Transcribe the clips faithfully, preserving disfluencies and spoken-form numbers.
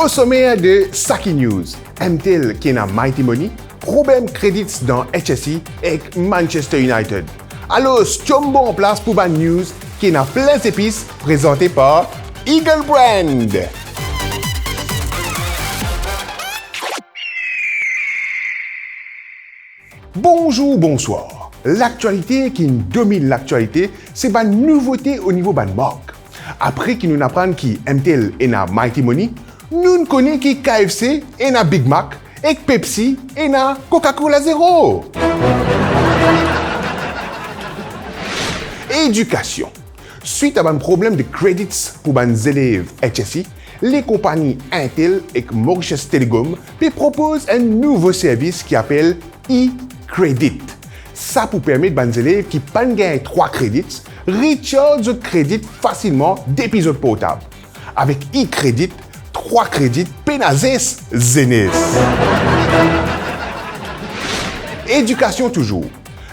Au sommaire de Saki News, M T L ki ena Mighty Money, problem credits dan H S E ek Manchester United. Alor, tiom bon an plas pou bann news ki ena plin zepis, prezante par Eagle Brand. Bonzour, bonswar. Laktialite ki dominn laktialite, se bann nouvote o nivo bann mark. Apre ki nou'nn aprann ki M T L ena Mighty Money, nou'nn kone ki K F C ena Big Mac ek Pepsi ena Coca-Cola Zero. Edikasion. Swit a bann problem de credits pou bann zelev H S E, lekonpagni Intel ek Mauritius Telecom pe propoz enn nouvo servis ki apel e-Credit. Sa pou permet bann zelev ki pa'nn gagn trwa credits recharge zot credit fasilman depi zot portab. Avek e-Credit, trwa credit pena zes, zenes. Edikasion touzour.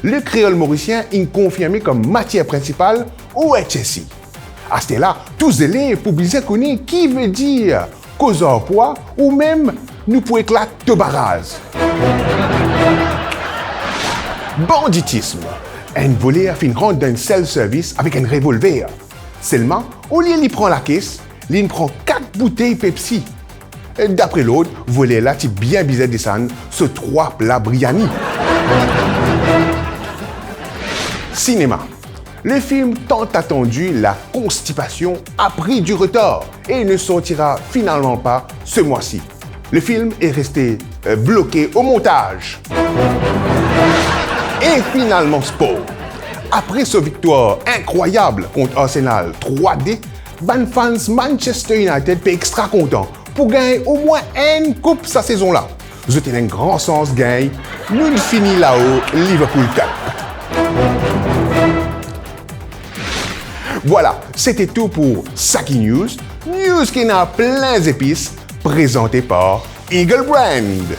Lekreol morisien inn konfirme kom matier prinsipal o H S E. Asterla, tou zelev pou bizin kone ki vedir koz ar pwa ou mem nou pou eklat to baraz. Banditism. Enn voler finn rant dan enn self-service avek enn revolver. Selman, olie li pran lakes, li'nn pran kat boutey Pepsi. Dapre lord, voler la ti bien bizin desann so trwa pla briani. Sinema. Le film tant attendu La Constipation a pris du retard et ne sortira finalement pas ce mois-ci. Le film est resté, euh, bloqué au montage. E finalman, spor. Apre so viktwar inkrwayab kont Arsenal trwa de, bann fans Manchester United pe extra kontan pou gagn omwin enn koup sa sezon la. Zot ena enn gran sans gagn, nou'nn fini lao Liverpool Cup. Vwala, sete tou pou Saki News, news ki ena plin zepis, prezante par Eagle Brand.